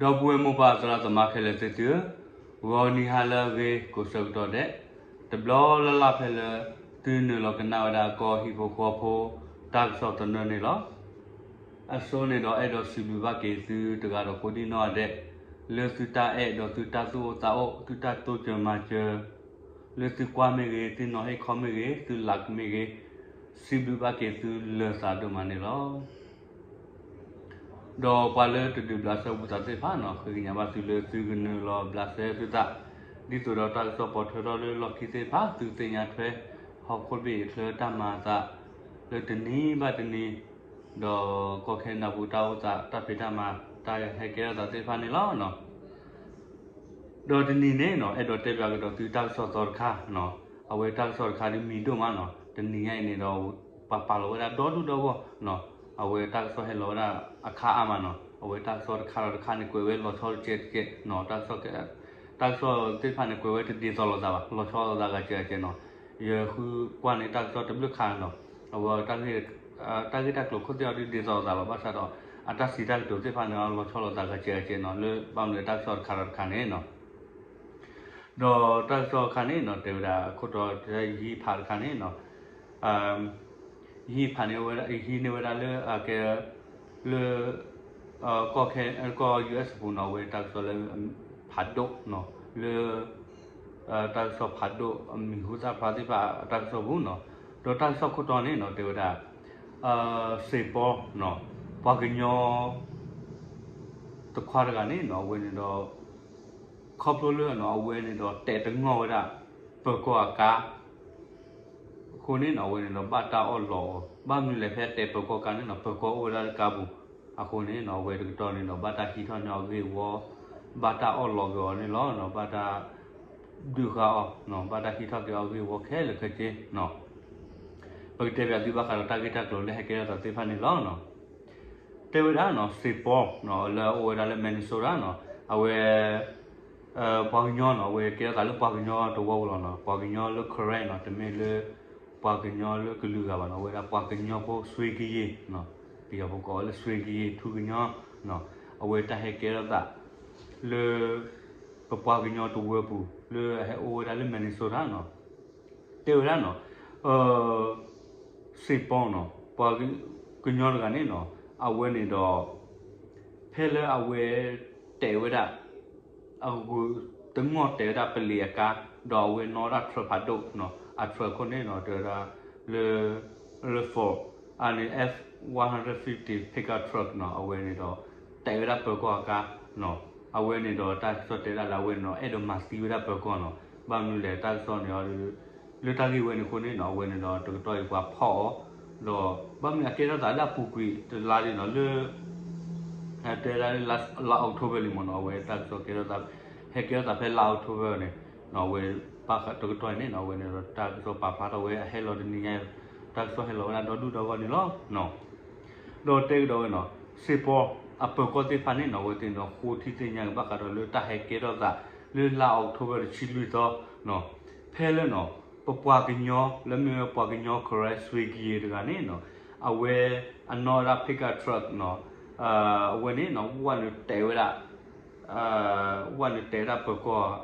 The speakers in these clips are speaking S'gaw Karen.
ဒီပုၢ်ဝဲၢ်မိၢ်ပၢ်သရၣ်သမါခဲလၢာ်သ့ၣ်သုဧၢ, ဂီၤနံၤဟါလၢအဂ့ၤကိးဆၢကတီၢ်ဒဲး, တဘျီလၢ်လၢ်ဖဲလၢ သုနုာ်လီၤကနၣ်ဝဲဒၣ်ကီၢ်ဟံၣ်ဖိဃီဖိ တၢ်ကစီၣ်သနၢၣ်န့ၣ်လီၤ. အဆိန့ၣ်ဒီးအဲၣ်ဒိးစံးဘျုးဘၣ်က့ၤသုတဂၤဒီးကိးဒံၣ်နီၣ်ဒဲး, လၢသုတၢ်အဲၣ်ဒီးသုတၢ်သူၣ်အိၣ်သးအိၣ် သုတၢ်တိစၢၤမၤစၢၤ လၢသုကွၢ်မ့ၢ်ဂ့ၤ, သုနီၤဟ့ၣ်ခီမ့ၢ်ဂ့ၤ, သု like မ့ၢ်ဂ့ၤ, စံးဘျုးဘၣ်က့ၤသုလၢာ်သးဒိၣ်မးန့ၣ်လီၤ. ဒီးပှၤလၢတဒုးဘျးစဲဘူးသးသ့ၣ်တဖၣ်န့ၣ် ဃ့ကညးဘၣ်သုလၢသုကနုာ်လီၤဘျးစဲသုသး, ဒ်သိးဒီးတၢ်ကစီၣ်ပိာ်ထွဲထီၣ်လၢလီၢ်ခံသ့ၣ်တဖၣ် သုသ့ၣ်ညါထွဲ ဟီၣ်ခိၣ်တဘ့ၣ်အချၢတၢ်မၤအသး လၢတနံၤဘၣ်တနံၤ, ဒီးကီၢ်ခဲနဒၤပူၤတၢ်အိၣ်သး တၢ်ဖံးတၢ်မၤ တၢ်ဟဲကဲထီၣ်သးသ့ၣ်တဖၣ်န့ၣ်လီၤ. ဒီးတနံၤန့ၣ်နီၤ အဲၣ်ဒိးတဲပၠးကဒီးသုတၢ်ကစီၣ်သီတခါနီၤ, အဝဲတၢ်ကစီၣ်တခါဒ်မံၤဒိၣ်မးနီၤ, တနံၤညါအံၤန့ၣ်ဒီး ပှၤပာ်လီၤဝဲဒၣ်ဒီဒူၣ်ဒီဂီၢ်နီၤ, အဝဲတၢ်ကစီၣ်ဟဲလီၤဝဲဒၣ်အခါအါမးနီၤ, အဝဲတၢ်ကစီၣ်တခါဒီးတခါန့ၣ် ကွဲးဝဲလီၤဆီတကဲးတကဲးနီၤ, တၢ်ကစီၣ် တၢ်ကစီၣ်သ့ၣ်တဖၣ်န့ၣ် ကွဲးဝဲတဒ်သိးလိာ်သးဘၣ်, လီၤဆီလိာ်သးဂၤကဲးဂၤကဲးနီၤ, ယဃုကွၢ်န့ၣ်တၢ်ကစီၣ်တဘျုးခါနီၤ, အဝဲ တၢ်ဂ့ၢ်တၢ်ကျိၤခိၣ်သ့ၣ်အီၤဒ်ဒ်သိးလိာ်သးလီၤ, ဘၣ်ဆၣ်ဒီး အတၢ်စံးတၢ်ကတိၤသ့ၣ်တဖၣ်န့ၣ် လီၤဆီလိာ်သးဂၤကဲးဂၤကဲးနီၤ, လၢဘၣ်မနုၤတၢ်ကစီၣ်တခါဒီးတခါန့ၣ်နီၤ ဒီးတၢ်ကစီၣ်တခါန့ၣ်နီၤ တဲဝဲဒၣ် ခိၣ်တီတယဟံးဖးတခါန့ၣ်နီၤ, ယဟံးဖးန့ၢ်ဝဲဒၣ် ယဟံးန့ၢ်ဝဲဒၣ်လၢအကဲ လၢ ကီၢ် US အပူၤနီၤ, အဝဲတၢ်ကစီၣ်လၢ ဖးဒိၣ်နီၤ, လၢ တၢ်ကစီၣ်ဖးဒိၣ် အမံၤဟူသၣ်ဖျါသ့ၣ်တဖၣ်အတၢ်ကစီၣ်ပူၤနီၤ, ဒီးတၢ်ကစီၣ်ခိၣ်တီန့ၣ်နီၤ တဲဝဲဒၣ် စ့ပီနီၤ, ပှၤကညီ တခွါတဂၤန့ၣ်နီၤ အဝဲန့ၣ်ဒီး ခီဖျိလၢနီၤ အဝဲန့ၣ်ဒီးတဲာ်တငီၢ်ဝဲဒၣ် ပၢၤကီၢ်အကါ အဃိန့ၣ်နီၤ အဝဲန့ၣ်ဒီးဘၣ်တၢ်အီၣ်လီးအီၤ, ဘၣ်မနုၤလဲၣ်ဖဲတဲပၢၤကီၢ်ကါန့ၣ်နီၤ ပၢၤကီၢ်အိၣ်ဝဲဒၣ်လၢကါပူၤ, အဃိန့ၣ်နီၤ အဝဲတကတီၢ်န့ၣ်ဒီး ဘၣ်တၢ်ဟံးထီၣ်န့ၢ်အီၤဂ့ၢ်ဝီ, ဘၣ်တၢ်အီၣ်လီးက့ၤအီၤန့ၣ်လီၤ, ဘၣ်တၢ် ဒုးဃာ်အီၤ, ဘၣ်တၢ်ဟံးထီၣ်က့ၤအီၤဂ့ၢ်ဝီခဲလၢာ်ခဲဆ့နီၤ, ပကတဲပၠးသုဘၣ်ဃးဒီးတၢ်ဂ့ၢ်တၢ်ကျိၤလၢဟဲကဲထီၣ်သးသ့ၣ်တဖၣ်န့ၣ်လီၤ. တဲဝဲဒၣ်နီၤ စ့ပီနီၤ လၢအအိၣ်ဝဲဒၣ်လၢ Minnesota နီၤ, အဝဲ ပှၤကညီနီၤ အဝဲကဲထီၣ်သးလၢပှၤကညီတဝၢပူၤလီၤနီၤ, ပှၤကညီလၢ Karen နီၤ, တမ့ၢ်လၢ ပှၤကညီလၢကလုာ်ဂၤဘၣ်နီၤ, အဝဲဒၣ်ပှၤကညီဖိ ဆွ့ကယ့ၤနီၤ, ပယီၤဖိကိးဝဲလၢ ဆွ့ကယ့ၤ ထူကညီနီၤ, အဝဲတၢ်ဟဲကဲထီၣ်သး လၢ ပပှၤကညီတဝၢပူၤ လၢအဟဲအိၣ်ဝဲဒၣ်လၢ Minnesota နီၤ, တဲဝဲဒၣ်နီၤ စ့ပီနီၤ ပှၤကညီတဂၤန့ၣ်နီၤ အဝဲန့ၣ်ဒီး ဖဲလၢအဝဲတဲာ်ဝဲဒၣ် အဂုာ်တငီၢ်တဲာ်ဝဲဒၣ်ပလံၤအကါ ဒီးအဝဲနီၣ်ဝဲဒၣ် truck ဖးဒိၣ်နီၤ, အ truck ခိၣ်န့ၣ်နီၤ တဲဝဲဒၣ် လၢ လၢ Ford အန့ၣ် F one hundred fifty pickup truck နီၤ, အဝဲန့ၣ်ဒီး တဲာ်ဝဲဒၣ်ပၢၤကီၢ်အကါနီၤ, အဝဲန့ၣ်ဒီးတၢ်ကစီၣ်တဲဒၣ်လၢအဝဲန့ၣ်ဒီး အဲၣ်ဒိးမၤသံဝဲဒၣ်ပၢၤကီၢ်နီၤ, ဘၣ်မနုၤလဲၣ်တၢ်ကစီၣ်န့ၣ် လၢတၢ်ဂ့ၢ်ဝဲန့ၣ်အဃိန့ၣ်နီၤ အဝဲန့ၣ်ဒီးတကတီၢ်အံၤပှၤဖီၣ်အီၤ ဒီးဘၣ်မနုၤအကဲထီၣ်သးလၢအပူၤကွံာ်တလါလံနီၤ လၢ တဲဒၣ်လၢလါ October လံမ့ၢ်နီၤ, အဝဲတၢ်ကစီၣ်ကဲထီၣ်သး ဟဲကဲထီၣ်သးဖဲလါ October န့ၣ်နီၤ, အဝဲ ဘၣ်ဃးတကတီၢ်အံၤန့ၣ်နီၤ အဝဲန့ၣ်ဒီးတၢ်ကစီၣ်ပာ်ဖျါထီၣ်ဝဲအဟဲလီၤတနံၤညါ တၢ်ကစီၣ်ဟဲလီၤဝဲဒၣ်ဒီဒူၣ်ဒီဂီၢ်န့ၣ်လီၤ. ဒီးတဲကဒီးဝဲနီၤ စ့ပီအပၢၤကီၢ်သ့ၣ်တဖၣ်န့ၣ်နီၤ အဝဲသ့ၣ်န့ၣ်ဒီး ဃိထံသ့ၣ်ညါက့ၤဘၣ်ဃးဒီးလၢတၢ်ဟဲကဲထီၣ်သး လၢလါ October တဆံလွံၢ်သီနီၤ, ဖဲလၢနီၤ ပပှၤကညီ လၢမ့ၢ်ဝဲပှၤကညီ Karen ဆွ့ကယ့ၤတဂၤန့ၣ်နီၤ, အဝဲအနီၣ်ဝဲဒၣ် pickup truck နီၤ, အဝဲန့ၣ်နီၤ ဝဲနုာ်တဲာ်ဝဲဒၣ် ဝဲနုာ်တဲာ်ဝဲဒၣ်ပၢၤကီၢ်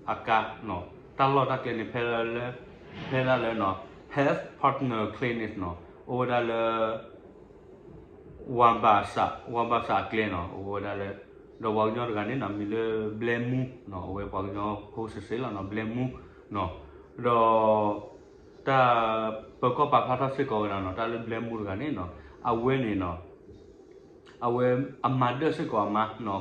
အကါနီၤ, တၢ်လီၢ်တၢ်ကျဲန့ၣ် ဖဲလၢ ဖဲဒၣ်လၢနီၤ Health Partner Clinic နီၤ, အိၣ်ဝဲဒၣ်လၢ ဝါဘၣ်စး ဝါဘၣ်စးအကျဲနီၤ, အိၣ်ဝဲဒၣ်လၢ ဒီးပှၤကညီတဂၤန့ၣ်နီၤ မံၤလၢ ဘျဲမူနီၤ, အဝဲပှၤကညီဖိစ့ၢ်စ့ၢ်လီၤနီၤ ဘျဲမူနီၤ, ဒီး တၢ်ပၢၤကီၢ်ပာ်ဖျါထီၣ်စ့ၢ်ကီးဝဲဒၣ်နီၤ တၢ်လၢဘျဲမူတဂၤန့ၣ်နီၤ အဝဲန့ၣ်နီၤ အဝဲအမၤဒၢၣ်စ့ၢ်ကီးအမါနီၤ,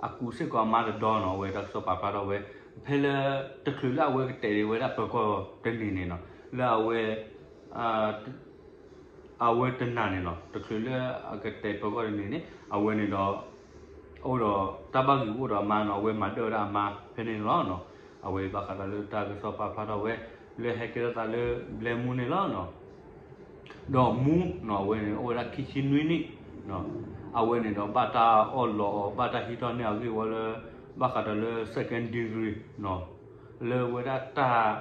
အကူးစ့ၢ်ကီးအမါတဒီနီၤ, အဝဲတၢ်ကစီၣ်ပာ်ဖျါထီၣ်ဝဲ ဖဲလၢ တချုးလၢအဝဲကတဲာ်ဝဲဒၣ်ပၢၤကီၢ်တနံၤန့ၣ်နီၤ, လၢအဝဲ အဝဲတနၤန့ၣ်နီၤ တချုးလၢအကတဲာ်ပၢၤကီၢ်တနံၤန့ၣ် အဝဲန့ၣ်ဒီး အိၣ်ဒီးတၢ်ဘၣ်ဂံၢ်အိၣ်ဒီးအမါနီၤ, အဝဲမၤဒၢၣ်ဝဲဒၣ်အမါဖဲန့ၣ်န့ၣ်လီၤ. အဝဲဘၣ်ဃးဒီးလၢတၢ်ကစီၣ်ပာ်ဖျါထီၣ်ဝဲ လၢဟဲကဲထီၣ်သးလၢဘျဲမူန့ၣ်လီၤ. ဒီးမူနီၤ အဝဲန့ၣ်အိၣ်ဝဲဒၣ်ခံဆံနွံနံၣ်, အဝဲန့ၣ်ဒီးဘၣ်တၢ်အီၣ်လီးအီၤ ဘၣ်တၢ်ဟံးထီၣ်န့ၢ်အီၤဂ့ၢ်ဝီလၢ ဘၣ်ဃးဒီးလၢ second degree နီၤ လၢဝဲဒၣ်တၢ်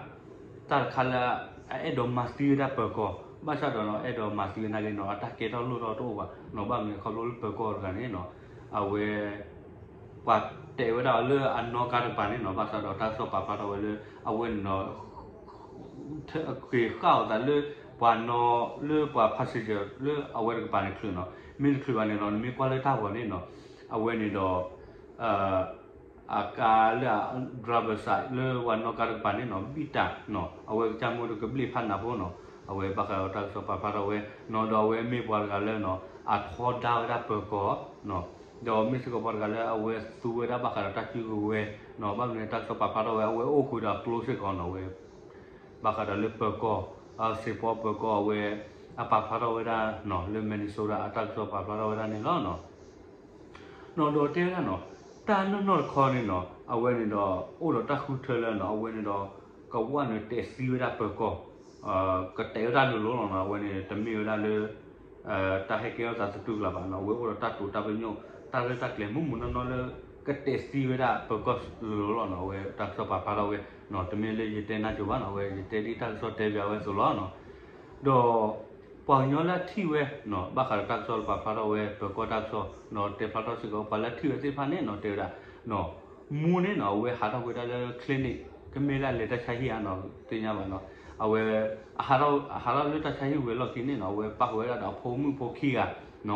တၢ်တခါလၢ အအဲၣ်ဒိးမၤသံဝဲဒၣ်ပၢၤကီၢ်, ဘၣ်ဆၣ်ဒီးနီၤ အဲၣ်ဒိးမၤသံဝဲနာ်က့နီၤ အတၢ်ကဲထီၣ်လိၣ်ထီၣ်တအိၣ်ဘၣ်နီၤ, ဘၣ်မနုၤခီဖျိလၢပၢၤကီၢ်တဂၤန့ၣ်နီၤ အဝဲ ပှၤတဲဝဲဒၣ်အီၤလၢအနီၣ်ကါတကပၤန့ၣ်နီၤ, ဘၣ်ဆၣ်ဒီးတၢ်ကစီၣ်ပာ်ဖျါထီၣ်ဝဲလၢ အဝဲန့ၣ်ဒီး က့ၤဃၣ်အီၤသးလၢ ပှၤနီၣ်လၢပှၤ passenger လၢအဝဲတကပၤန့ၣ်ချုးနီၤ, မ့ၢ်တချုးဘၣ်န့ၣ်ဒီး နမ့ၢ်ကွၢ်လၢတၢ်ဂီၤန့ၣ်နီၤ, အဝဲန့ၣ်ဒီး အကါလၢအ driver side လၢပှၤနီၣ်ကါတကပၤန့ၣ်နီၤ ဘံၣ်တၢ်နီၤ, အဝဲကစၢ်မူတကဘျ့ၣ်ဖးနးဖိနီၤ, အဝဲဘၣ်ဃးဒီးတၢ်ကစီၣ်ပာ်ဖျါထီၣ်ဝဲနီၤ, ဒီးအဝဲမ့ၢ်ပှၤတဂၤလၢနီၤ အထီဒါဝဲဒၣ်ပၢၤကီၢ် ဒီးမ့ၢ်စ့ၢ်ကီးပှၤတဂၤလၢအဝဲသူဝဲဒၣ်ဘၣ်ဃးဒီးတၢ်စုကဝဲၤနီၤ, ဘၣ်မနုၤတၢ်ကစီၣ်ပာ်ဖျါထီၣ်ဝဲ အဝဲအိၣ်ဃုာ်ဒီးအကျိစ့ၢ်ကီးနီၤ, အဝဲ ဘၣ်ဃးဒီးလၢပၢၤကီၢ် စ့ၢ်ဖီပၢၤကီၢ် အဝဲ အပာ်ဖျါထီၣ်ဝဲဒၣ်နီၤ လၢ Minnesota အတၢ်ကစီၣ်ပာ်ဖျါထီၣ်ဝဲဒၣ်န့ၣ်လီၤ. နီၤဒီးတဲဝဲဒၣ်နီၤ တၢ်နီၢ်နီၢ်တခီန့ၣ်နီၤ အဝဲန့ၣ်ဒီး အိၣ်ဒီးတၢ်ဃုထၢလၢနီၤ အဝဲန့ၣ်ဒီး ကဝၣ်နုာ်တဲာ်သံဝဲဒၣ်ပၢၤကီၢ် ကတဲာ်ဝဲဒၣ်လိၤလိၤလီၤနီၤ, အဝဲန့ၣ်တမ့ၢ်ဝဲဒၣ်လၢ တၢ်ဟဲကဲထီၣ်သးသတူၢ်ကလာ်ဘၣ်နီၤ, အဝဲအိၣ်ဒီးတၢ်တိာ်တၢ်ပညိၣ် တၢ်ရဲၣ်တၢ်ကျဲၤမုၢ်မုၢ်နီၢ်နီၢ်လၢ ကတဲာ်သံဝဲဒၣ်ပၢၤကီၢ်လိၤလိၤလီၤနီၤ, အဝဲတၢ်ကစီၣ်ပာ်ဖျါထီၣ်ဝဲနီၤ, တမ့ၢ်လၢယတဲနၢ်ကၠိဘၣ်နီၤ, အဝဲယတဲဒ်တၢ်ကစီၣ်တဲဘၣ်ဝဲအသိးလီၤနီၤ, ဒီး ပှၤကညီလၢအထံၣ်ဝဲနီၤ ဘၣ်ဃးဒီးတၢ်ကစီၣ်လၢပာ်ဖျါထီၣ်ဝဲ ပၢၤကီၢ်တၢ်ကစီၣ်နီၤ, တဲဖျါထီၣ်စ့ၢ်ကီး ပှၤလၢအထံၣ်ဝဲသ့ၣ်တဖၣ်န့ၣ်နီၤ တဲဝဲဒၣ်နီၤ, မူန့ၣ်နီၤ အဝဲဟးထီၣ်ကွံာ်ဒၣ်လၢ clinic ကမ့ၢ်လၢအလဲၤတၢ်ဆါဟံၣ်ဧါနီၤ သ့ၣ်ညါဘၣ်နီၤ, အဝဲ အဟးထီၣ်လၢတၢ်ဆါဟံၣ်ဝံၤအလီၢ်ခံန့ၣ်နီၤ အဝဲပာ်ဃုာ်ဝဲဒၣ်ဒီးအဖိမုၣ်ဖိခံဂၤနီၤ,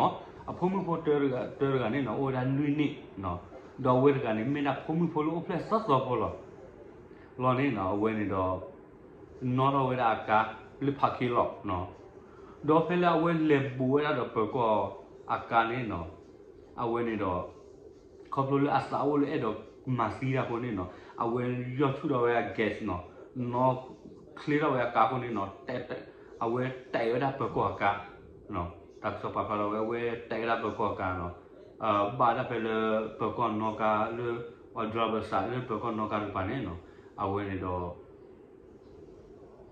အဖိမုၣ်ဖိတၢတဂၤန့ၣ်နီၤ အိၣ်ဝဲဒၣ်လွံၢ်နံၣ်နီၤ, ဒီးအဝဲတဂၤန့ၣ် မ့ၢ်ဒၣ်ဖိမုၣ်ဖိလၢအိၣ်ဖျဲၣ်သီသီဖိလီၤ. လီၤန့ၣ်နီၤ အဝဲန့ၣ်ဒီး နီၣ်ထီၣ်ဝဲဒၣ်အကါလၢ parking lot နီၤ, ဒီးဖဲလၢအဝဲလဲၤဘူးဝဲဒၣ်ဒီးပၢၤကီၢ်အကါန့ၣ်နီၤ, အဝဲန့ၣ်ဒီး ခီဖျိလၢအသးအိၣ်လၢအဲၣ်ဒိးမၤသံတၢ်အဃိန့ၣ်နီၤ အဝဲယီၢ်ဆူၣ်ထီၣ်ဝဲအ gas နီၤ, နီၣ်ချ့ထီၣ်ဝဲအကါအဃိန့ၣ်နီၤ အဝဲတဲာ်ဝဲဒၣ်ပၢၤကီၢ်အကါ, တၢ်ကစီၣ်ပာ်ဖျါထီၣ်ဝဲ အဝဲတဲာ်ဝဲဒၣ်ပၢၤကီၢ်အကါနီၤ, ဘၣ်ဒၣ်ဖဲလၢပၢၤကီၢ်နီၣ်ကါလၢ driver side လၢပၢၤကီၢ်နီၣ်ကါတကပၤန့ၣ်နီၤ, အဝဲန့ၣ်ဒီး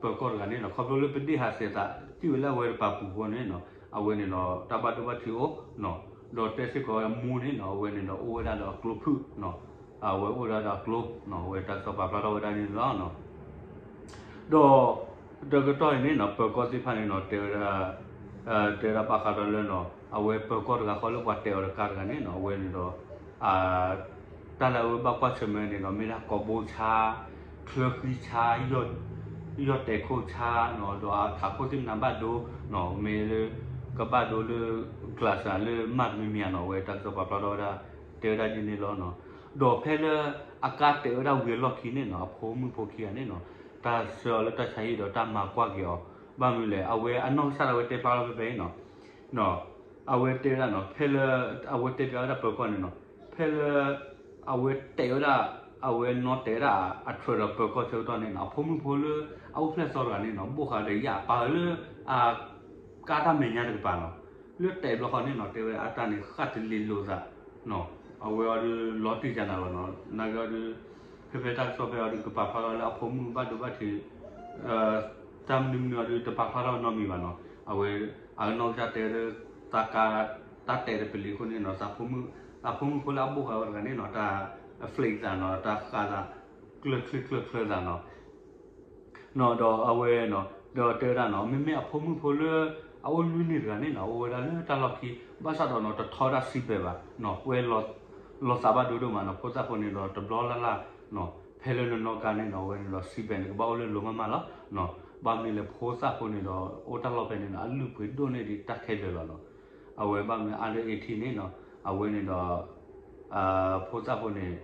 ပၢၤကီၢ်တဂၤန့ၣ်နီၤ ခီဖျိလၢပဒ့ၣ်ဟးဆှဲးသး ထံၣ်ဝဲလၢအဝဲတပၤပူၤအဃိန့ၣ်နီၤ အဝဲန့ၣ်ဒီးတၢ်ဘၣ်ဒိဘၣ်ထံးအိၣ်နီၤ, ဒီးတဲစ့ၢ်ကီးဝဲမူန့ၣ်နီၤ အဝဲန့ၣ်ဒီးအိၣ်ဝဲဒၣ်ဒီးအကျိဖုၣ်နီၤ, အဝဲအိၣ်ဝဲဒၣ်ဒီးအကျိနီၤ အဝဲတၢ်ကစီၣ်ပာ်ဖျါထီၣ်ဝဲဒၣ်န့ၣ်လီၤ. ဒီး တကတီၢ်အံၤန့ၣ်နီၤ ပၢၤကီၢ်သ့ၣ်တဖၣ်န့ၣ်နီၤ တဲဝဲဒၣ် တဲဝဲဒၣ်ဘၣ်ဃးဒီးလၢနီၤ အဝဲပၢၤကီၢ်တဂၤဃီလၢပှၤတဲာ်အီၤတကါတဂၤန့ၣ်နီၤ အဝဲန့ၣ်ဒီး တၢ်လၢအဝဲဘၣ်ကွၢ်ဆၢၣ်မဲာ်န့ၣ်နီၤ မ့ၢ်ဒၣ်ကိာ်ဘိဆါ, ချၢဃံဆါ, ယီၢ်တဲာ်ခိၣ်ဆါနီၤ ဒီးအထးခိၣ်သ့ၣ်မနၤဘၣ်ဒိနီၤ မ့ၢ်လၢ ကဘၣ်ဒိလၢ glass လၢမၤတမံၤမံၤဧါနီၤ အဝဲတၢ်ကစီၣ်ပာ်ဖျါထီၣ်ဝဲဒၣ် တဲဝဲဒၣ်ဒ်န့ၣ်လီၤနီၤ. ဒီးဖဲလၢအကါတဲာ်ဝဲဒၣ်ဝံၤအလီၢ်ခံန့ၣ်နီၤ အဖိမုၣ်ဖိခံဂၤန့ၣ်နီၤ တၢ်ဆှၢအီၤလၢတၢ်ဆါဟံၣ်ဒီးတၢ်မၤကွၢ်က့ၤအီၤ ဘၣ်မနုၤလဲၣ် အဝဲအနီၢ်ကစၢ်ဒၣ်ဝဲတဲဖျါထီၣ်ဖဲဖဲအံၤနီၤ အဝဲတဲဝဲဒၣ်နီၤ ဖဲလၢ အဝဲတဲဖျါဝဲဒၣ်ပၢၤကီၢ်န့ၣ်နီၤ ဖဲလၢ အဝဲတဲာ်ဝဲဒၣ် အဝဲနီၣ်တဲာ်ဝဲဒၣ်အ truck ဒီးပၢၤကီၢ်ဆၢကတီၢ်န့ၣ်နီၤ အဖိမုၣ်ဖိလၢ အအိၣ်ဖျဲၣ်သီတဂၤန့ၣ်နီၤ ဘိၣ်ဃာ်ဒီးယၣ်ပာ်လၢ အ ကါတၢ်မဲာ်ညါတကပၤနီၤ လၢတဲာ်ဘျီဃီန့ၣ်နီၤ တဲဝဲအတၢ်န့ၣ် ဃၣ်တလ့လိာ်သးနီၤ အဝဲအီၤဒုးလီၤတံၢ်ယၤနၤလီၤနီၤ နာ်က့အီၤဒုး ဖဲဖဲတၢ်ကစီၣ်ဖဲအီၤဒုး ကပာ်ဖျါထီၣ်လၢအဖိမုၣ်ဘၣ်ဒိဘၣ်ထံး တၢ်မနုၤမနုၤအီၤဒုး တပာ်ဖျါထီၣ်နီတမံၤဘၣ်နီၤ အဝဲ အနီၢ်ကစၢ်တဲလၢ သးကါ တၢ်တဲာ်တပလံၤအဃိန့ၣ်နီၤ သးဖိမုၣ်ဖိလၢအဘိၣ်ဃာ်ဝဲတဂၤန့ၣ်နီၤ တၢ် flake သးနီၤ တၢ်ဃၣ်သး ကျၢၢ်ချ့ကျၢၢ်ချၢသးနီၤ နီၤ ဒီးအဝဲနီၤ ဒီးတဲဝဲဒၣ်နီၤ မ့မ့ၢ်အဖိမုၣ်ဖိလၢ အအိၣ်လွံၢ်နံၣ်တဂၤန့ၣ်နီၤ အိၣ်ဝဲဒၣ်လၢတၢ်လီၢ်ခံ ဘၣ်ဆၣ်ဒီးနီၤ တထီဒၣ် seat belt ဘၣ်နီၤ ကွဲ လီၤသးဘၣ်ဒိဒိၣ်မးနီၤ ဖိသၣ်ဖိန့ၣ်ဒီးတဘျီလၢ်လၢ်နီၤ ဖဲလၢနနီၣ်ကါန့ၣ်နီၤ အဝဲန့ၣ်ဒီး seat belt န့ၣ် ကဘၣ်အိၣ်လၢလိၤမးမးလီၤနီၤ ဘၣ်မနုၤလဲၣ် ဖိသၣ်ဖိန့ၣ်ဒီး အိၣ်တၢ်လီၢ်ဖဲန့ၣ်နီၤ အလုၢ်အပှ့ၤဒိၣ်န့ၢ်ဒံးတၢ်ခဲလၢာ်လီၤနီၤ အဝဲဘၣ်မနုၤ under eighteen န့ၣ်နီၤ အဝဲန့ၣ်ဒီး ဖိသၣ်ဖိန့ၣ်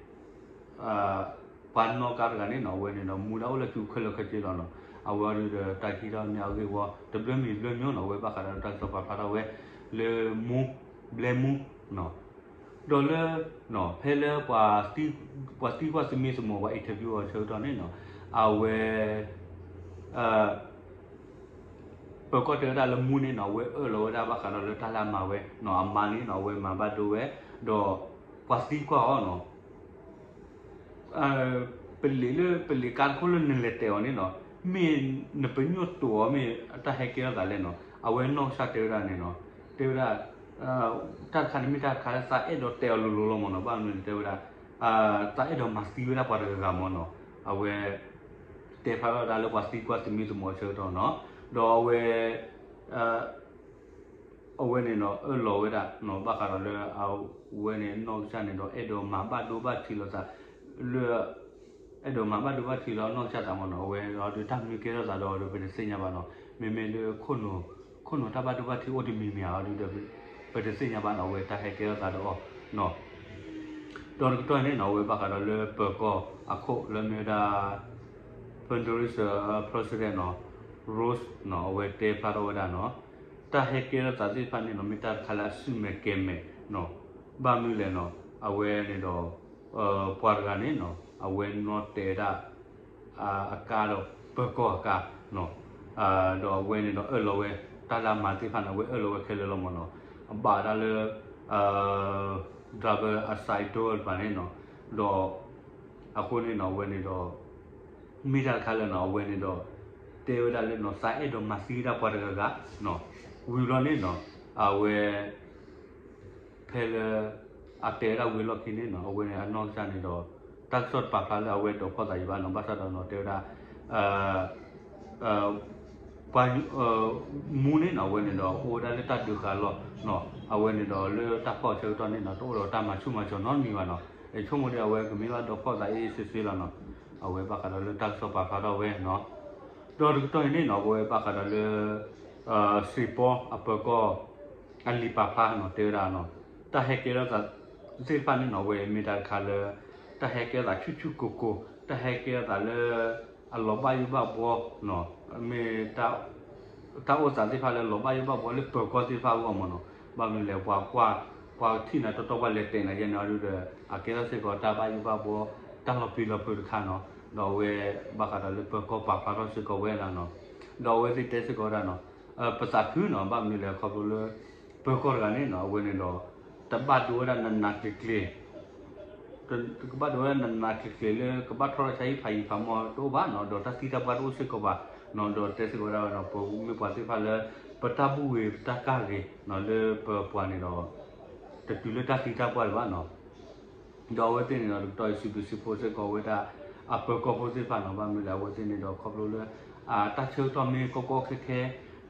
ပှၤနီၣ်ကါတဂၤန့ၣ်နီၤ အဝဲန့ၣ်ဒီး မူဒါအိၣ်လၢစုခဲလၢာ်ခဲဆ့လီၤနီၤ အဝဲအီၤဒုးဒီး တၢ်ဟံးထီၣ်န့ၢ်အဂ့ၢ်ဝီ တဘျၢမံၤဘျၢမံၤနီၤ အဝဲဘၣ်ဃးဒီးတၢ်ကစီၣ်ပာ်ဖျါထီၣ်ဝဲ လၢမူ ဘျဲမူနီၤ ဒီးလၢ ဖဲလၢ ပှၤသံကွၢ်သမံသမိး ပှၤ interview အီၤဆၢကတီၢ်န့ၣ်နီၤ အဝဲ ပၢၤကီၢ်တဲဝဲဒၣ်လၢမူန့ၣ်နီၤ အဝဲအၢၣ်လီၤဝဲဒၣ်ဘၣ်ဃးဒီးလၢတၢ်လၢအမၤဝဲနီၤ အမါန့ၣ်နီၤ အဝဲမၤဘၣ်ဒိဝဲ ဒီး ပှၤသံကွၢ်အီၤနီၤ ပလံးလၢပလံးကါတခိၣ်လၢနလဲၤတဲာ်အီၤန့ၣ်နီၤ မ့ၢ်နပညိၣ်တိာ်အီၤ မ့ၢ်အတၢ်ဟဲကဲထီၣ်သးလဲၣ်နီၤ အဝဲနီၢ်ကစၢ်တဲဝဲဒၣ်န့ၣ်နီၤ တဲဝဲဒၣ် တၢ်တခါန့ၣ်မ့ၢ်တၢ်တခါလၢသးအဲၣ်ဒိးတဲအီၤလိၤလိၤလီၤမးနီၤ ဘၣ်မနုၤန့ၣ်တဲဝဲဒၣ် သးအဲၣ်ဒိးမၤသံဝဲဒၣ်ပှၤတဂၤဂၤမးနီၤ အဝဲ တဲဖျါထီၣ်ဝဲဒၣ်လၢပှၤသံကွၢ်သမံသမိးအဆၢကတီၢ်နီၤ ဒီးအဝဲ အ အဝဲန့ၣ်ဒီး အၢၣ်လီၤဝဲဒၣ်နီၤ ဘၣ်ဃးဒီးလၢအဝဲန့ၣ် နီၢ်ကစၢ်န့ၣ်ဒီး အဲၣ်ဒိးမၤဘၣ်ဒိဘၣ်ထံးလိာ်သး လၢ အဲၣ်ဒိးမၤဘၣ်ဒိဘၣ်ထံးလၢအနီၢ်ကစၢ်သးမ့ၢ်နီၤ အဝဲဒီးတၢ်မနုၤကဲထီၣ်သးဒီး ပတသ့ၣ်ညါဘၣ်နီၤ မ့မ့ၢ်လၢ ခိၣ်နူာ်တၢ်ဘၣ်ဒိဘၣ်ထံးအိၣ်တမံၤမံၤဧါဒီး ပတသ့ၣ်ညါဘၣ်နီၤ အဝဲတၢ်ဟဲကဲထီၣ်သးဒီးအီၤနီၤ ဒီးတကတီၢ်န့ၣ်နီၤ အဝဲဘၣ်ဃးဒီးလၢပၢၤကီၢ်အခိၣ်လၢမ့ၢ်ဝဲဒၣ် Honduras president နီၤ Rose နီၤ အဝဲတဲဖျါထီၣ်ဝဲဒၣ်နီၤ တၢ်ဟဲကဲထီၣ်သးသ့ၣ်တဖၣ်န့ၣ်နီၤ မ့ၢ်တၢ်တခါလၢအစုမဲာ်ကဲၤမဲာ်နီၤ ဘၣ်မနုၤလဲၣ်နီၤ အဝဲန့ၣ်ဒီး ပှၤတဂၤန့ၣ်နီၤ အဝဲနီၣ်တဲာ်ဝဲဒၣ် အကါဒီးပၢၤကီၢ်အကါနီၤ ဒီးအဝဲန့ၣ်ဒီးအၢၣ်လီၤဝဲ တၢ်လၢအမၤသ့ၣ်တဖၣ်န့ၣ် အဝဲအၢၣ်လီၤဝဲခဲလၢာ်လီၤမ့ၢ်နီၤ အဘၣ်တၢ်လၢ driver အ side door တဖၣ်န့ၣ်နီၤ ဒီး အဃိန့ၣ်နီၤ အဝဲန့ၣ်ဒီး မ့ၢ်တၢ်တခါလၢနီၤ အဝဲန့ၣ်ဒီး တဲဝဲဒၣ်လၢနီၤ သးအဲၣ်ဒိးမၤသံဝဲဒၣ်ပှၤတဂၤဂၤနီၤ ဝံၤဘျီန့ၣ်နီၤ အဝဲ ဖဲလၢ အတဲဝဲဒၣ်ဝံၤလီၢ်ခံန့ၣ်နီၤ အဝဲန့ၣ်အနီၢ်ကစၢ်န့ၣ်ဒီး တၢ်ကစီၣ်တပာ်ဖျါလၢအဝဲဒိးဖီၣ်သးယံၤဘၣ်နီၤ ဘၣ်ဆၣ်ဒီးနီၤ တဲဝဲဒၣ် ပှၤ မူန့ၣ်နီၤ အဝဲန့ၣ်ဒီး အိၣ်ဝဲဒၣ်လၢတၢ်ဒုးဃာ်လီၢ်နီၤ အဝဲန့ၣ်ဒီးလၢတၢ်ဖီၣ်ဆၢကတီၢ်န့ၣ်နီၤ တအိၣ်ဒီးတၢ်မၤဆူၣ်မၤစီၤနီတမံၤဘၣ်နီၤ ဆိကမိၣ်ဒီးအဝဲကမ့ၢ်ဘၣ်ဒိးဖီၣ်သးအ့ၣ်စ့စ့လီၤနီၤ အဝဲဘၣ်ဃးဒီးလၢတၢ်ကစီၣ်ပာ်ဖျါထီၣ်ဝဲနီၤ ဒီးတကတီၢ်အံၤန့ၣ်နီၤ အဝဲဘၣ်ဃးဒီးလၢ စ့ၣ်ပီအပၢၤကီၢ် အလံာ်ပာ်ဖျါနီၤ တဲဝဲဒၣ်နီၤ တၢ်ဟဲကဲထီၣ်သးသ့ၣ်တဖၣ်န့ၣ်နီၤ အဝဲမ့ၢ်တၢ်တခါလၢ တၢ်ဟဲကဲထီၣ်သးဆူၣ်ဆူၣ်ကိၢ်ကိၢ် တၢ်ဟဲကဲထီၣ်သးလၢ အလီၤဘၣ်ယိၣ်ဘၣ်ဘှီနီၤ မ့ၢ် တၢ်အိၣ်သးသ့ၣ်တဖၣ်လၢလီၤဘၣ်ယိၣ်ဘၣ်ဘှီလၢပၢၤကီၢ်သ့ၣ်တဖၣ်အဂီၢ်မ့ၢ်နီၤ ဘၣ်မနုၤလဲၣ် ပှၤကွၢ် ပှၤထံၣ်နၤတီတီ ပှၤလဲၤတဲာ်နၤယဲန့ၣ်အီၤဒုဒီး အကဲထီၣ်စ့ၢ်ကီးတၢ်ဘၣ်ယိၣ်ဘၣ်ဘှီ တၢ်လီၤပျံၤလီၤဖုးတခါနီၤ ဒီးအဝဲ ဘၣ်ဃးဒီးလၢပၢၤကီၢ်ပာ်ဖျါထီၣ်စ့ၢ်ကီးဝဲဒၣ်နီၤ ဒီးအဝဲသ့ၣ်တဲစ့ၢ်ကီးဝဲဒၣ်နီၤ ပသးခုနီၤ ဘၣ်မနုၤလဲၣ် ခီဖျိလၢ ပၢၤကီၢ်တဂၤန့ၣ်နီၤ အဝဲန့ၣ်ဒီး တဘၣ်ဒိဝဲဒၣ်နးနးကျံၤကျံၤ ကဘၣ်ဒိဝဲဒၣ်နးနးကျံၤကျံၤလၢ ကဘၣ်ထီၣ်ထီၣ်ဆါဟံၣ်ဖးယံၤဖးမီၢ်တအိၣ်ဘၣ်နီၤ ဒီးတၢ်သံတၢ်ပှၢ်တအိၣ်စ့ၢ်ကီးဘၣ်နီၤ ဒီးတဲစ့ၢ်ကီးဝဲဒၣ်နီၤ ပမ့ၢ်ပှၤသ့ၣ်တဖၣ်လၢ ပတၢ်ဘူၣ်ဂ့ၤပတၢ်ကၢ်ဂ့ၤနီၤ လၢပပှၤန့ၣ်ဒီး တတုၤလၢတၢ်သံတၢ်ပှၢ်ဒံးဘၣ်နီၤ ဒီးအဝဲသ့ၣ်န့ၣ်ဒီး တကတီၢ်အံၤစံးဘျုးစံးဖှိၣ်စ့ၢ်ကီးဝဲဒၣ် အပၢၤကီၢ်ဖိသ့ၣ်တဖၣ်နီၤ ဘၣ်မနုၤလဲၣ် အဝဲသ့ၣ်န့ၣ်ဒီး ခီဖျိလၢ တၢ်ဆၢကတီၢ်မ့ၢ်ကီကီခဲခဲ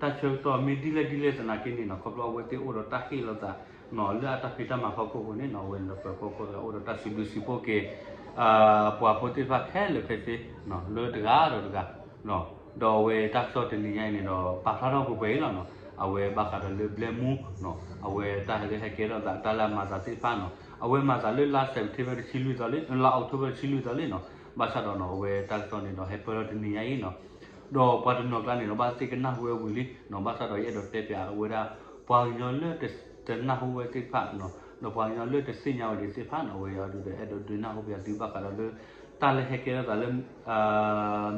တၢ်ဆၢကတီၢ်မ့ၢ်ဒ်လဲၣ်ဒ်လဲၣ်သနာ်က့န့ၣ်နီၤ ခီဖျိအဝဲသ့ၣ်အိၣ်ဒီးတၢ်ဟ့ၣ်လီၤသးနီၤ လၢအတၢ်ဖံးတၢ်မၤဖီခိၣ်အဃိန့ၣ်နီၤ အဝဲန့ၣ်ဒီးပၢၤကီၢ်ဖိတဂၤအိၣ်ဒီးတၢ်စံးဘျုးစံးဖှိၣ်က့ၤ ပှၤဖိသ့ၣ်တဖၣ်ခဲလၢာ်ခဲဆ့ လၢတဂၤဒီးတဂၤ ဒီးအဝဲတၢ်ကစီၣ်တနံၤညါအံၤန့ၣ်ဒီး ပာ်ဖျါထီၣ်ပှဲၤပှဲၤအံၤလီၤနီၤ အဝဲဘၣ်ဃးဒီးလၢဘျဲမူနီၤ အဝဲတၢ်လၢဟဲကဲထီၣ်သးတၢ်လၢအမၤသးသ့ၣ်တဖၣ်နီၤ အဝဲမၤသးလၢလါ September တဆံလွံၢ်သီလံ လါ October တဆံလွံၢ်သီလံနီၤ ဘၣ်ဆၣ်ဒီးနီၤ အဝဲတၢ်ကစီၣ်န့ၣ်ဒီးဟဲပၢၢ်ထီၣ်တနံၤညါအံၤနီၤ ဒီးပှၤတနီၤကျါန့ၣ်ဒီး ဘၣ်သ့ၣ်ကနၢ်ဟူဝဲဝံၤလံနီၤ ဘၣ်ဆၣ်ဒီးယအဲၣ်ဒိးတဲပၠးဝဲဒၣ် ပှၤကညီလၢတနၢ်ဟူဝဲသ့ၣ်တဖၣ်နီၤ ဒီးပှၤကညီလၢတသ့ၣ်ညါဝဲဒၣ်သ့ၣ်တဖၣ်နီၤ အဝဲအံၤဒုဒီး အဲၣ်ဒိးဒုးနၢ်ဟူပၠးသုဘၣ်ဃးဒီးလၢ တၢ်လၢဟဲကဲထီၣ်သးလၢ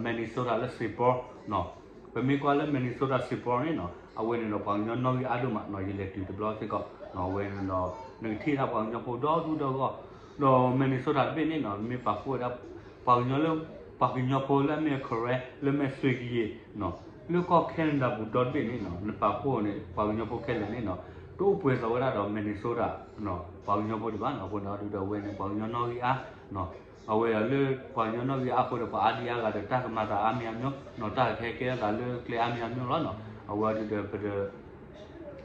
Minnesota လၢ Saint Paul နီၤ ပမ့ၢ်ကွၢ်လၢ Minnesota Saint Paul န့ၣ်နီၤ အဝဲန့ၣ်ဒီးပှၤကညီနီၣ်ဂံၢ်အါဒိၣ်မးနီၤ ယလဲၤတုၤတဘျီစ့ၢ်ကီး အဝဲန့ၣ်ဒီး နကထံၣ်ဒၣ်ပှၤကညီဖိဒီဒူၣ်ဒီဂီၢ် ဒီး Minnesota တဘ့ၣ်န့ၣ်နီၤ မ့ၢ်ပာ်ဖှိၣ်ဝဲဒၣ် ပှၤကညီလၢ ပှၤကညီဖိလၢအမ့ၢ် Karen လၢမ့ၢ်စွ့ကယံၤနီၤ လၢကီၢ် Canada ပူၤဒီတဘ့ၣ်န့ၣ်နီၤ နပာ်ဖှိၣ်န့ၣ် ပှၤကညီဖိခဲလၢာ်န့ၣ်နီၤ တအိၣ်ပှဲၤသးဝဲဒၣ်ဒီး Minnesota ပှၤကညီဖိဒံးဘၣ်နီၤ အဃိန့ၣ်အံၤဒုဒီး အဝဲန့ၣ် ပှၤကညီနီၣ်ဂံၢ်အါနီၤ အဝဲဒီးလၢပှၤကညီနီၣ်ဂံၢ်အါအဃိဒီး ပှၤအါဒံအါဂၤဒီးတၢ်ကမၤသးအါမံၤအါမံၤနီၤ တၢ်ကဟဲကဲထီၣ်သးလၢကျဲအါမံၤအါမံၤလီၤနီၤ အဝဲအံၤဒုဒီး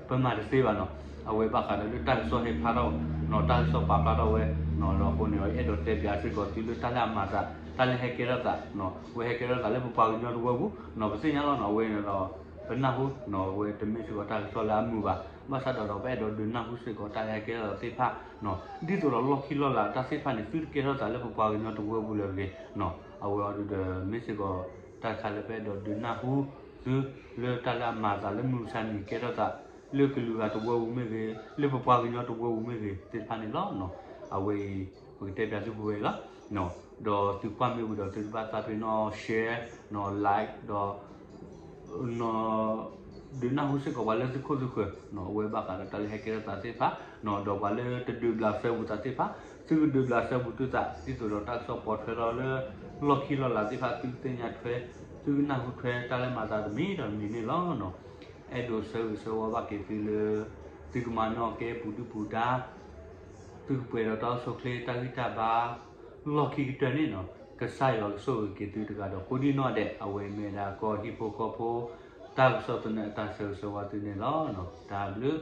ပမၤတသ့ဘၣ်နီၤ အဝဲဘၣ်ဃးဒီးလၢတၢ်ကစီၣ်ဟဲဖျါထီၣ်နီၤ တၢ်ကစီၣ်ပာ်ဖျါထီၣ်ဝဲနီၤ ဒီးအဃိန့ၣ် အဲၣ်ဒိးတဲပၠးစ့ၢ်ကီးသုလၢတၢ်လၢအမၤသး တၢ်လၢဟဲကဲထီၣ်သးနီၤ အဝဲဟဲကဲထီၣ်သးလၢပပှၤကညီတဝၢပူၤနီၤ ပသ့ၣ်ညါလီၤနီၤ အဝဲန့ၣ်ဒီး ပနၢ်ဟူနီၤ အဝဲတမ့ၢ်စ့ၢ်ကီးတၢ်ကစီၣ်လၢအမုာ်ဘၣ် ဘၣ်ဆၣ်ဒီးဒီး ပအဲၣ်ဒိးဒုးနၢ်ဟူစ့ၢ်ကီးတၢ်လၢဟဲကဲထီၣ်သးသ့ၣ်တဖၣ်နီၤ ဒ်သိးဒီးလီၢ်ခံလီၢ်လၤတၢ်သ့ၣ်တဖၣ်န့ၣ် သုတကဲထီၣ်သးလၢပပှၤကညီတဝၢပူၤလၢၤတဂ့ၤနီၤ အဝဲအံၤဒုဒီး မ့ၢ်စ့ၢ်ကီး တၢ်တခါလၢပအဲၣ်ဒိးဒုးနၢ်ဟူသု လၢတၢ်လၢအမၤသးလၢမုၢ်မဆါနံၤကဲထီၣ်သး လၢကလုာ်ဂၤတဝၢပူၤမ့ၢ်ဂ့ၤ လၢပပှၤကညီတဝၢပူၤမ့ၢ်ဂ့ၤ သ့ၣ်တဖၣ်န့ၣ်လီၤနီၤ အဝဲအံၤ ပကတဲပၠးသုပဝဲအံၤလီၤ ဒီးသုကွၢ်မ့ၢ်ဝံၤဒီးသုတဘၣ်သးပ့ၤနီၣ် share နီၤ like ဒီး နီၤ ဒုးနၢ်ဟူစ့ၢ်ကီးပှၤလၢသုခိၣ်သုဃၢၤနီၤ အဝဲဘၣ်ဃးဒီးတၢ်လၢဟဲကဲထီၣ်သးသ့ၣ်တဖၣ်နီၤ ဒီးပှၤလၢတဒုးဘျးစဲဘူးသးသ့ၣ်တဖၣ် သုကဒုးဘျးစဲဘူးသုသး ဒ်သိးဒီးတၢ်ကစီၣ်ပိာ်ထွဲထီၣ်လၢ လီၢ်ခံလီၢ်လၤသ့ၣ်တဖၣ် သုကသ့ၣ်ညါထွဲ သုကနၢ်ဟူထွဲတၢ်လၢမၤသးတမံၤဒီးတမံၤန့ၣ်လီၤနီၤ အဲၣ်ဒိးဆၢဂ့ၤဆၢဝါဘၣ်က့ၤသုလၢ သုကမၤနီၣ်ကဲပူၤဒုၣ်ပူၤဒါ သုကပှဲၤဒီးတၢ်အိၣ်ဆူၣ်အိၣ်ချ့တၢ်ဂံၢ်တၢ်ဘါ လီၢ်ခံကတၢၢ်န့ၣ်နီၤ ကစၢ်ယွၤကဆိၣ်ဂ့ၤက့ၤသုတဂၤဒီးကိးဒံၣ်နီၣ်ဒဲး အဝဲမ့ၢ်ဒၣ်ကီၢ်ဟံၣ်ဖိဃီဖိ တၢ်ကစီၣ်သနၢၣ်အတၢ်ဆၢဂ့ၤဆၢဝါသုန့ၣ်လီၤ. တၢ်ဘျုး